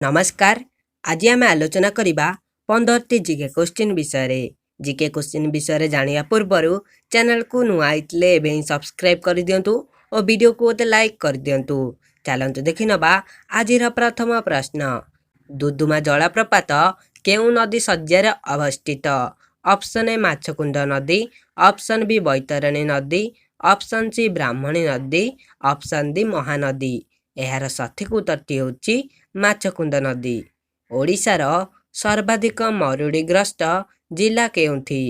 ନମସ୍କାର। ଆଜି ଆମେ ଆଲୋଚନା କରିବା 15ଟି ଜିକେ କୋଶ୍ଚିନ୍ ବିଷୟରେ। ଜିକେ କୋଶ୍ଚିନ୍ ବିଷୟରେ ଜାଣିବା ପୂର୍ବରୁ ଚ୍ୟାନେଲକୁ ନୂଆ ହେଇଥିଲେ ଏବେ ହିଁ ସବସ୍କ୍ରାଇବ୍ କରିଦିଅନ୍ତୁ ଓ ଭିଡ଼ିଓକୁ ଗୋଟେ ଲାଇକ୍ କରିଦିଅନ୍ତୁ। ଚାଲନ୍ତୁ ଦେଖିନେବା ଆଜିର ପ୍ରଥମ ପ୍ରଶ୍ନ। ଦୁଦୁମା ଜଳପ୍ରପାତ କେଉଁ ନଦୀ ଶଯ୍ୟାରେ ଅବସ୍ଥିତ? ଅପସନ୍ ଏ ମାଛକୁଣ୍ଡ ନଦୀ, ଅପସନ୍ ବି ବୈତରଣୀ ନଦୀ, ଅପସନ୍ ସି ବ୍ରାହ୍ମଣୀ ନଦୀ, ଅପସନ୍ ଡି ମହାନଦୀ। ଏହାର ସଠିକ୍ ଉତ୍ତରଟି ହେଉଛି ମାଛକୁଣ୍ଡ ନଦୀ। ଓଡ଼ିଶାର ସର୍ବାଧିକ ମରୁଡ଼ିଗ୍ରସ୍ତ ଜିଲ୍ଲା କେଉଁଠି?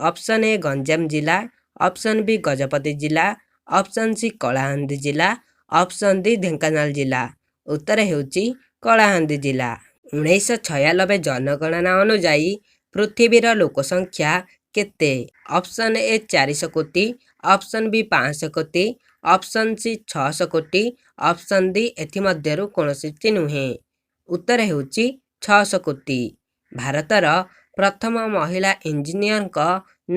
ଅପସନ୍ ଏ ଗଞ୍ଜାମ ଜିଲ୍ଲା, ଅପସନ୍ ବି ଗଜପତି ଜିଲ୍ଲା, ଅପସନ୍ ସି କଳାହାଣ୍ଡି ଜିଲ୍ଲା, ଅପସନ୍ ଡି ଢେଙ୍କାନାଳ ଜିଲ୍ଲା। ଉତ୍ତର ହେଉଛି କଳାହାଣ୍ଡି ଜିଲ୍ଲା। 1996 ଜନଗଣନା ଅନୁଯାୟୀ ପୃଥିବୀର ଲୋକ ସଂଖ୍ୟା କେତେ? ଅପସନ୍ ଏ 400 କୋଟି, ଅପସନ୍ ବି 500 କୋଟି, ଅପସନ୍ ସି 600 କୋଟି, ଅପସନ୍ ଡି ଏଥିମଧ୍ୟରୁ କୌଣସିଟି ନୁହେଁ। ଉତ୍ତର ହେଉଛି 600 କୋଟି। ଭାରତର ପ୍ରଥମ ମହିଳା ଇଞ୍ଜିନିୟରଙ୍କ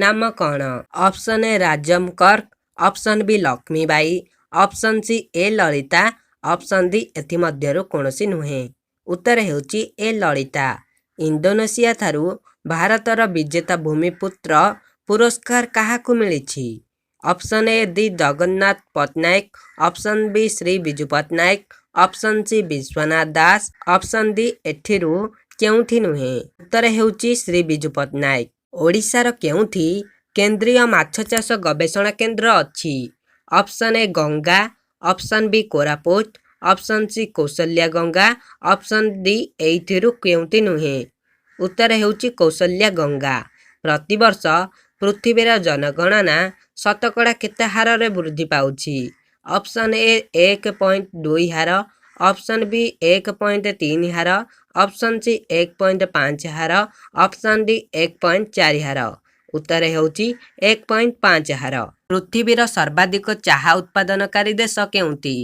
ନାମ କ'ଣ? Option A Rajam cork, option B Lakshmibai, option C A Lalita, option D ଏଥିମଧ୍ୟରୁ କୌଣସି ନୁହେଁ। ଉତ୍ତର ହେଉଛି ଏ ଲଳିତା। ଇଣ୍ଡୋନେସିଆ ଠାରୁ ଭାରତର ବିଜେତା ଭୂମିପୁତ୍ର ପୁରସ୍କାର କାହାକୁ ମିଳିଛି? Option A Shri Jagannath Pattanaik, option B Shri Biju Patnaik, option C Vishwanath Das, option D ଏଥିରୁ କେଉଁଟି ନୁହେଁ। ଉତ୍ତର ହେଉଛି ଶ୍ରୀ ବିଜୁ ପଟ୍ଟନାୟକ। ଓଡ଼ିଶାର କେଉଁଠି କେନ୍ଦ୍ରୀୟ ମାଛ ଚାଷ ଗବେଷଣା କେନ୍ଦ୍ର ଅଛି? Option A Ganga, option B Koraput, option C Kaushalya Ganga, option D ଏଇଥିରୁ କେଉଁଟି ନୁହେଁ। ଉତ୍ତର ହେଉଛି କୌଶଲ୍ୟା ଗଙ୍ଗା। ପ୍ରତିବର୍ଷ ପୃଥିବୀର ଜନଗଣନା ଶତକଡ଼ା କେତେ ହାରରେ ବୃଦ୍ଧି ପାଉଛି? ଅପସନ୍ ଏ 1.2 ହାର, ଅପସନ୍ ବି 1.3 ହାର, ଅପସନ୍ ସି 1.5 ହାର, ଅପସନ୍ ଡି 1.4 ହାର। ଉତ୍ତର ହେଉଛି 1.5 ହାର। ପୃଥିବୀର ସର୍ବାଧିକ ଚାହା ଉତ୍ପାଦନକାରୀ ଦେଶ କେଉଁଟି?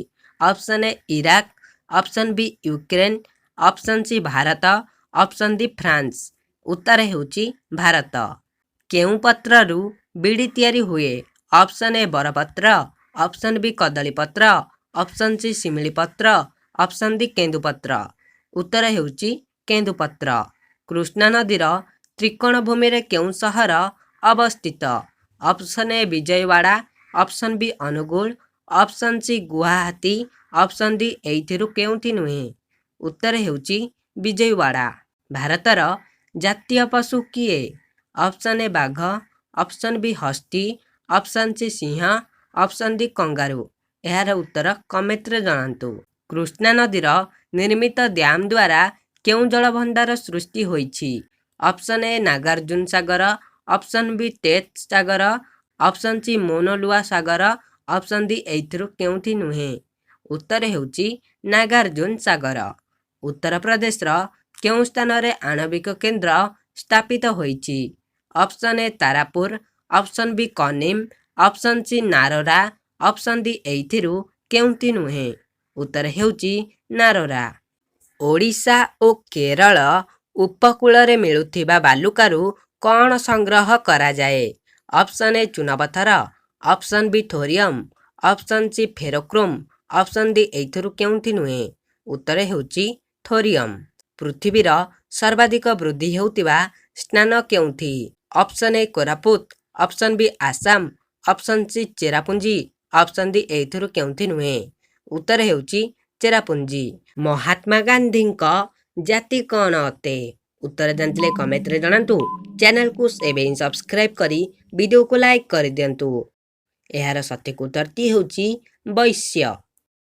Option A Iraq, option B Ukraine, option C Bharat, option D France. ଉତ୍ତର ହେଉଛି ଭାରତ। କେଉଁ ପତ୍ରରୁ ବିଡ଼ି ତିଆରି ହୁଏ? ଅପସନ୍ ଏ ବରପତ୍ର, ଅପସନ୍ ବି କଦଳୀପତ୍ର, ଅପସନ୍ ସି ଶିମିଳି ପତ୍ର, ଅପସନ୍ ଡି କେନ୍ଦୁପତ୍ର। ଉତ୍ତର ହେଉଛି କେନ୍ଦୁପତ୍ର। କୃଷ୍ଣା ନଦୀର ତ୍ରିକୋଣ ଭୂମିରେ କେଉଁ ସହର ଅବସ୍ଥିତ? Option A Vijayawada, option B Angul, option C Guwahati, option D ଏଇଥିରୁ କେଉଁଟି ନୁହେଁ। ଉତ୍ତର ହେଉଛି ବିଜୟୱାଡ଼ା। ଭାରତର ଜାତୀୟ ପଶୁ କିଏ? ଅପସନ୍ ଏ ବାଘ, ଅପସନ୍ ବି ହସ୍ତୀ, ଅପସନ୍ ସି ସିଂହ, ଅପସନ୍ ଡି କଙ୍ଗାରୁ। ଏହାର ଉତ୍ତର କମେଣ୍ଟରେ ଜଣାନ୍ତୁ। କୃଷ୍ଣା ନଦୀର ନିର୍ମିତ ଡ୍ୟାମ୍ ଦ୍ୱାରା କେଉଁ ଜଳଭଣ୍ଡାର ସୃଷ୍ଟି ହୋଇଛି? Option A Nagarjuna Sagar, option B ଟେଟ୍ ସାଗର, ଅପସନ୍ ସି ମୋନଲୁଆ ସାଗର, ଅପସନ୍ ଡି ଏଇଥିରୁ କେଉଁଟି ନୁହେଁ। ଉତ୍ତର ହେଉଛି ନାଗାର୍ଜୁନ ସାଗର। ଉତ୍ତରପ୍ରଦେଶର କେଉଁ ସ୍ଥାନରେ ଆଣବିକ କେନ୍ଦ୍ର ସ୍ଥାପିତ ହୋଇଛି? Option A Tarapur, option B କନିମ, option C Narora, option D ଏଇଥିରୁ କେଉଁଟି ନୁହେଁ। ଉତ୍ତର ହେଉଛି ନାରୋରା। ଓଡ଼ିଶା ଓ କେରଳ ଉପକୂଳରେ ମିଳୁଥିବା ବାଲୁକାରୁ କ'ଣ ସଂଗ୍ରହ କରାଯାଏ? ଅପସନ୍ ଏ ଚୂନାପଥର, option B thorium, option C ferrochrome, option D ଏଇଥିରୁ କେଉଁଟି ନୁହେଁ। ଉତ୍ତର ହେଉଛି ଥୋରିୟମ୍। ପୃଥିବୀର ସର୍ବାଧିକ ବୃଦ୍ଧି ହେଉଥିବା ସ୍ଥାନ କେଉଁଠି? Option A Koraput, option B Assam, option C Cherrapunji, option D ଏଇଥିରୁ କେଉଁଟି ନୁହେଁ। ଉତ୍ତର ହେଉଛି ଚେରାପୁଞ୍ଜି। ମହାତ୍ମା ଗାନ୍ଧୀଙ୍କ ଜାତି କ'ଣ ଅଟେ? ଉତ୍ତର ଜାଣିଥିଲେ କମେଣ୍ଟରେ ଜଣାନ୍ତୁ। ଚ୍ୟାନେଲକୁ ଏବେ ହିଁ ସବସ୍କ୍ରାଇବ୍ କରି ଭିଡ଼ିଓକୁ ଲାଇକ୍ କରିଦିଅନ୍ତୁ। ଏହାର ସଠିକ୍ ଉତ୍ତରଟି ହେଉଛି ବୈଶ୍ୟ।